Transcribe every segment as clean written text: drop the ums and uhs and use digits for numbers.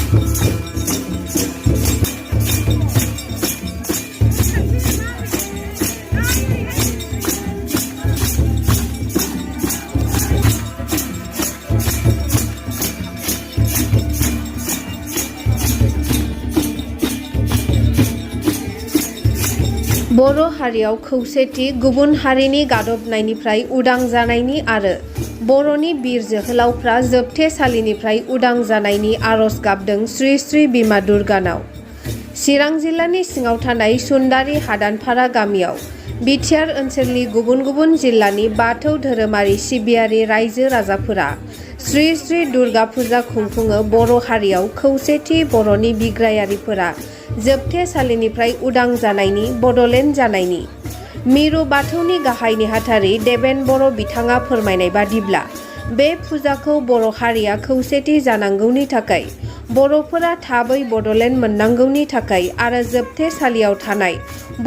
बर' हारियाव खौसेथि गुबुन हारिनि गादबनायनिफ्राय उदां जानायनि आरो बर'नि बिर जोहोलावफ्रा जोबथेसालिनिफ्राय उदां जानायनि आरज गाबदों श्री श्री बिमा दुर्गानाव। चिरां जिल्लानि सिङाव थानाय सुन्दारि हादानपारा गामियाव बिटिआर ओनसोलनि गुबुन गुबुन जिल्लानि बाथौ धोरोमारि सिबियारि रायजो राजाफोरा श्री श्री दुर्गा फुजा खुंफुङो। बर' हारियाव खौसेथि बर'नि बिग्रायारिफोरा जोबथेसालिनिफ्राय उदां जानायनि बड'लेण्ड जानायनि मिरु बाथौनि गाहाय नेहाथारि देबेन बर' बिथाङा फोरमायनाय बादिब्ला बे फुजाखौ बर' हारिया खौसेथि जानांगौनि थाखाय, बर'फोरा थाबै बड'लेण्ड मोननांगौनि थाखाय आरो जोबथेसालियाव थानाय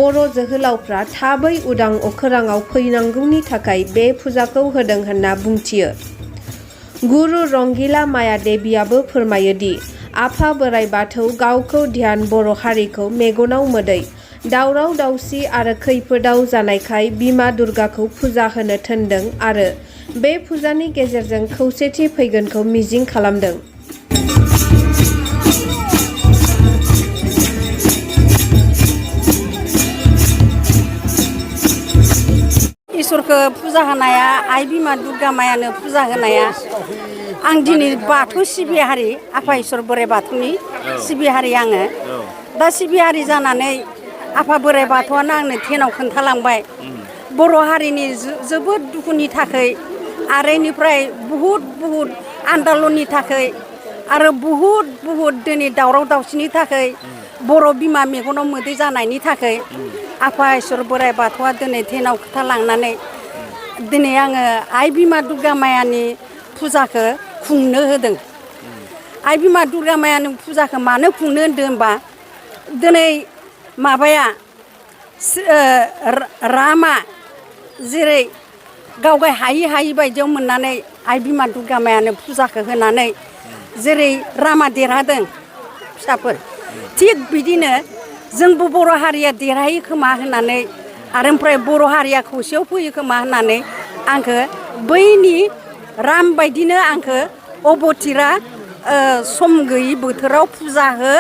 बर' जोहोलावफ्रा थाबै उदां अखोराङाव फैनांगौनि थाखाय बे फुजाखौ होदों होनना बुंथियो। गुरु रंगिला माया देबियाबो फोरमायोदि आफा बोराइ बाथौ गावखौ ध्यान बर' हारिखौ मेगनाव मोदै, दावराव दावसि आरो खैफोदाव जानायखाय बिमा दुर्गाखौ फुजा होनो थोनदों आरो बे फुजानि गेजेरजों खौसेथि फैगोनखौ मिजिं खालामदों। इसोरखौ फुजा होनाया आइ बिमा दुर्गा मायानो फुजा होनाया आं दिनै बाथौ सिबियारि आफा इसोर बोराइ बाथौनि सिबियारि आङो दा सिबियारि जानानै आफा बोराइ बाथौआनो आंनो टेनाव खोन्थालांबाय बर' हारिनि जोबोद दुखुनि थाखाय आरो इनिफ्राय बहुद आन्दलननि थाखाय आरो बहुद दिनै दावराव दावसिनि थाखाय बर' बिमा मेगनाव मोदै जानायनि थाखाय आफा इसोर बोराइ बाथौआ दिनै टेनाव खोन्थालांनानै दिनै आङो आइ बिमा दुर्गा मायानि फुजाखौ खुंनो होदों। आइ बिमा दुर्गा मायानि फुजाखौ मानो खुंनो होदों होनबा दिनै माबाया रामा जेरै गावगाय हायि बायदियाव मोननानै आइ बिमा दुर्गा मायानो फुजाखौ होनानै जेरै रामा देरहादों फिसाफोर थिग बिदिनो जोंबो बर' हारिया देरहायो खोमा होननानै आरो ओमफ्राय बर' हारिया खौसेयाव फैयो खोमा होननानै आंखौ बैनि राम बायदिनो आंखौ अबथिरा सम गैयि बोथोराव फुजा हो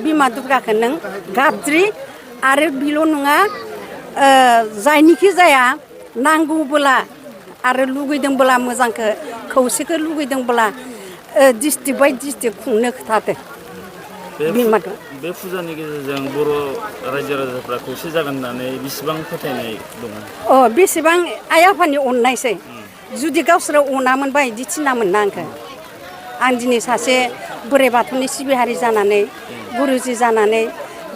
बिमा दुर्गाखौ नों गाबज्रि आरो बेल' नङा जायनिखि जाया नांगौबोला आरो लुगैदोंबोला मोजांखौ खौसेखौ लुगैदोंबोला डिस्ट्रिक्ट बाय डिस्ट्रिक्ट खुंनो खोथादों। बे फुजानि गेजेरजों बर' रायजो राजाफ्रा खौसे जागोन होननानै बेसेबां फोथायनाय दङ? बेसेबां आइ आफानि अननायसै जुदि गावसोरो अनामोनबा बिदि थिनामोन ना आं दिनै सासे बोराइ बाथौनि सिबियारि जानानै गुरुजि जानानै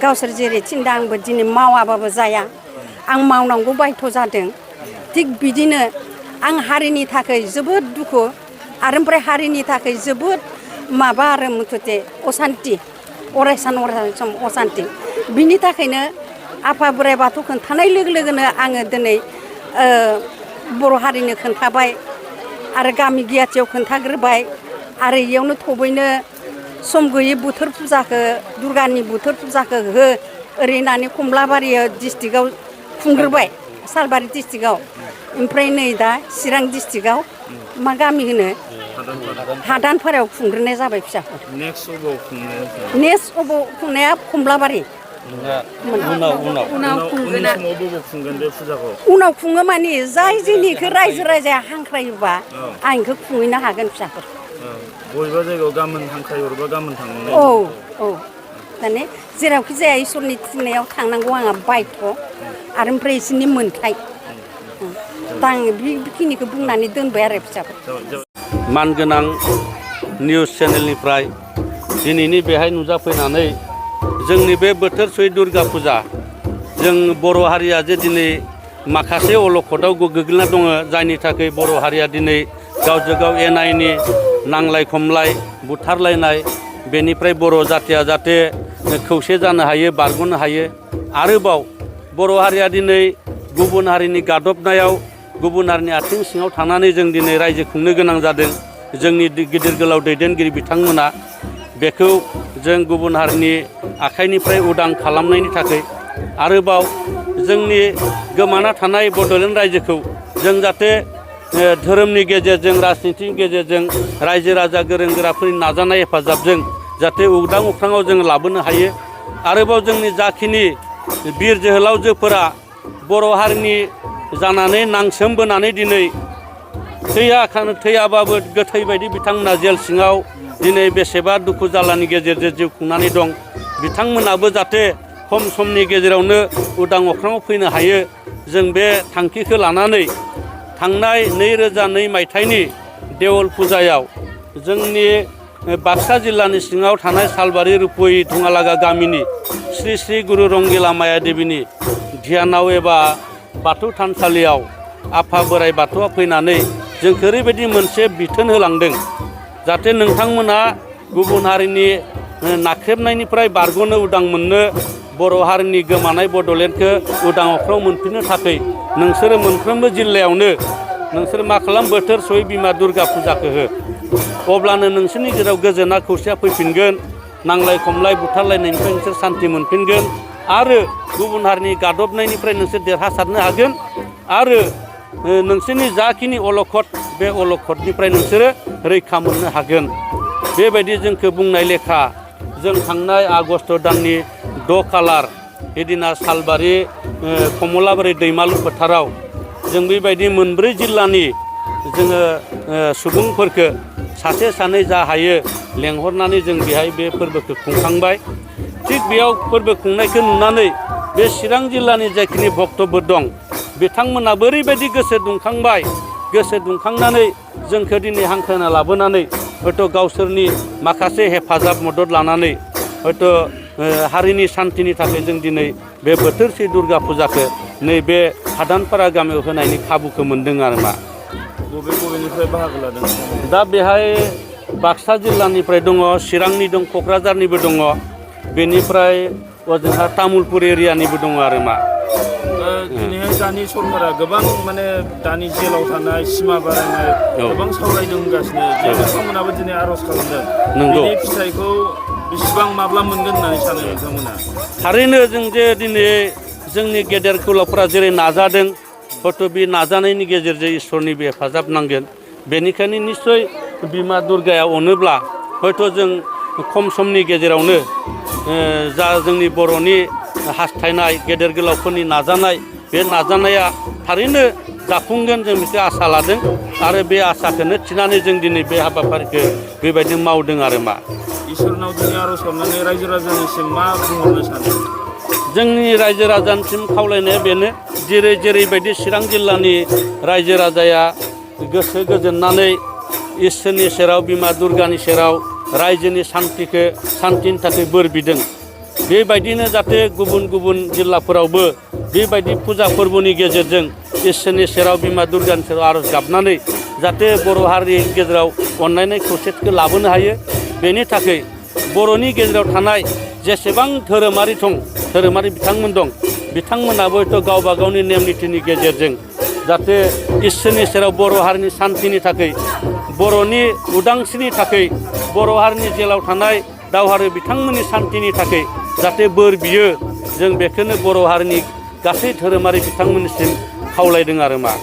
गावसोर जेरै थिनदों आंबो दिनै मावाबाबो जाया आं मावनांगौ बायध' जादों। थिग बिदिनो आं हारिनि थाखाय जोबोद दुखु आरो ओमफ्राय हारिनि थाखाय जोबोद माबा आरो मुथुथे असान्ति अरायसान असान्ति बिनि थाखायनो आफा बोराइ बाथौ खोन्थानाय लोगो लोगोनो आङो दिनै बर' हारिनो खोन्थाबाय आरो गामि गियाथियाव खोन्थाग्रोबाय आरो इयावनो थबैनो सम गैयै बोथोर फुजाखौ दुर्गानि बोथोर फुजाखौ हो ओरै होननानै कमलाबारि डिस्ट्रिक्टआव खुंग्रोबाय सालबारि डिस्ट्रिक्टआव ओमफ्राय नै दा चिरां डिस्ट्रिक्टआव मा गामि होनो हादानपारायाव खुंग्रोनाय जाबाय फिसाफोर। नेक्स्ट अबाव खुंनाया कमलाबारि उनाव खुङो माने जाय जोंनिखौ रायजो राजाया हांख्रायोबा आं इखौ खुंहैनो हागोन फिसाफोर। बबेबा जायगायाव गाबोन हांख्रायहरबा गाबोन थांनो औ माने जेरावखि जाया इसोरनि थिननायाव थांनांगौ आंहा बायध' आरो ओमफ्राय इसोरनि मोन्थाय दा आं बेखिनिखौ बुंनानै दोनबाय आरो फिसाफोर। मानगोनां निउस चेनेलनिफ्राय दिनैनि बेहाय नुजाफैनानै जोंनि बे बोथोरसै दुर्गा फुजा जों बर' हारिया जे दिनै माखासे अलखदाव गोग्लैना दङ जायनि थाखाय बर' हारिया दिनै गावजों गाव एना एनि नांलाय खमलाय बुथारलायनाय बेनिफ्राय बर' जाथिया जाहाथे खौसे जानो हायो बारग'नो हायो। आरोबाव बर' हारिया दिनै गुबुन हारिनि गादबनायाव गुबुन हारिनि आथिं सिङाव थानानै जों दिनै रायजो खुंनो गोनां जादों। जोंनि गिदिर गोलाव दैदेनगिरि बिथांमोना बेखौ जों गुबुन हारिनि आखाइनिफ्राय उदां खालामनायनि थाखाय आरोबाव जोंनि गोमाना थानाय बड'लेण्ड रायजोखौ जों जाहाथे धोरोमनि गेजेरजों राजनितिनि गेजेरजों रायजो राजा गोरों गोराफोरनि नाजानाय हेफाजाबजों जाहाथे उदां अख्राङाव जों लाबोनो हायो। आरोबाव जोंनि जाखिनि बिर जोहोलावजोफोरा बर' हारिनि जानानै नांसोमबोनानै दिनै थैयाबाबो गोथै बायदि बिथांमोना जेल सिङाव दिनै बेसेबा दुखु जारलानि गेजेरजों जिउ खुंनानै दं। बिथांमोनाबो जाहाथे खम समनि गेजेरावनो उदां अख्राङाव फैनो हायो। जों बे थांखिखौ लानानै थांनाय 2002 मायथाइनि देवल फुजायाव जोंनि बाक्सा जिल्लानि सिङाव थानाय सालबारि रुप'हि धुङालागा गामिनि श्री श्री गुरु रंगिला माया देवीनि ध्यानाव एबा बाथौ थानसालियाव आफा बोराइ बाथौआ फैनानै जोंखौ ओरैबायदि मोनसे बिथोन होलांदों जाहाथे नोंथांमोना गुबुन हारिनि नाख्रेबनायनिफ्राय बारग'नो उदां मोननो बर' हारिनि गोमानाय बड'लेण्डखौ उदां अख्राङाव मोनफिननो थाखाय नोंसोरो मोनफ्रोमबो जिल्लायावनो नोंसोर मा खालाम बोथोर सयै बिमा दुर्गा फुजाखौ हो। अब्लानो नोंसोरनि गेजेराव गोजोना खौसेया फैफिनगोन। नांलाय खमलाय बुथारलायनायनिफ्राय नोंसोर सान्थि मोनफिनगोन आरो गुबुन हारिनि गादबनायनिफ्राय नोंसोर देरहासारनो हागोन आरो नोंसोरनि जाखिनि अलखद बे अलखदनिफ्राय नोंसोरो रैखा मोननो हागोन। बेबायदि जोंखौ बुंनाय लेखा जों थांनाय आगष्ट दाननि 6 खालार एदिना सालबारि कमलाबारि दैमालु फोथाराव जों बेबायदि मोनब्रै जिल्लानि जोङो सुबुंफोरखौ सासे सानै जा हायो लेंहरनानै जों बेहाय बे फोरबोखौ खुंखांबाय। थिग बेयाव फोरबो खुंनायखौ नुनानै बे चिरां जिल्लानि जाखिनि भक्तफोर दं बिथांमोनाबो ओरैबायदि गोसो दुंखांबाय। गोसो दुंखांनानै जोंखौ दिनै हांख्रायना लाबोनानै हयथ' गावसोरनि माखासे हेफाजाब मदद लानानै हयथ' हारिनि सान्थिनि थाखाय जों दिनै बे बोथोरसे दुर्गा फुजाखौ नैबे हादानपारा गामियाव होनायनि खाबुखौ मोन्दों आरो मा। बबेनिफ्राय बाहागो लादों? दा बेहाय बाक्सा जिल्लानिफ्राय दङ, चिरांनि दं, क'क्राझारनिबो दङ, बेनिफ्राय ओजोंहा तामुलपुर एरियानिबो दङ आरो मा। दिनैहाय दानि सरकारा गोबां माने दानि जेलाव थानाय सिमा बारायनाय गोबां सावरायदों होनगासिनो जे नोंथांमोनाबो दिनै आर'ज खालामदों। नंगौ। बेनि फिथाइखौ बेसेबां माब्ला मोनगोन होननानै सानो नोंथांमोना? थारैनो जों जे दिनै जोंनि गेदेर गोलावफोरा जेरै नाजादों हयथ' बे नाजानायनि गेजेरजों इसोरनि हेफाजाब नांगोन। बेनिखायनो निस्सय बिमा दुर्गाया अनोब्ला हयथ' जों खम समनि गेजेरावनो जा जोंनि बर'नि हास्थायनाय गेदेर गोलावफोरनि नाजानाय बे नाजानाया थारैनो जाफुंगोन जों बेखौ आसा लादों आरो बे आसाखौनो थिनानै जों दिनै बे हाबाफारिखौ बेबायदि मावदों आरो मा। इसोरनाव दिनै आर'ज खालामनानै रायजो राजानिसिम मा बुंहरनो सानो? जोंनि रायजो राजानिसिम खावलायनाया बेनो जेरैबायदि चिरां जिल्लानि रायजो राजाया गोसो गोजोननानै इसोरनि सेराव बिमा दुर्गानि सेराव रायजोनि सान्थिनि थाखाय बोर बिदों बेबायदिनो जाहाथे गुबुन गुबुन जिल्लाफोरावबो बेबायदि फुजा फोरबोनि गेजेरजों इसोरनि सेराव बिमा दुर्गानि सेराव आर'ज गाबनानै जाहाथे बर' हारिनि गेजेराव अनलायनाय खौसेथिखौ लाबोनो हायो। बेनि थाखाय बर'नि गेजेराव थानाय जेसेबां धोरोमारि बिथांमोन दं बिथांमोनाबो हयथ' गावबा गावनि नेम निथिनि गेजेरजों जाहाथे इसोरनि सेराव बर' हारिनि सान्थिनि थाखाय बर'नि उदांस्रिनि थाखाय बर' हारिनि जेलाव थानाय दावहारु बिथांमोननि सान्थिनि थाखाय जाहाथे बोर बियो जों बेखौनो बर' हारिनि गासै धोरोमारि बिथांमोननिसिम खावलायदों आरो मा।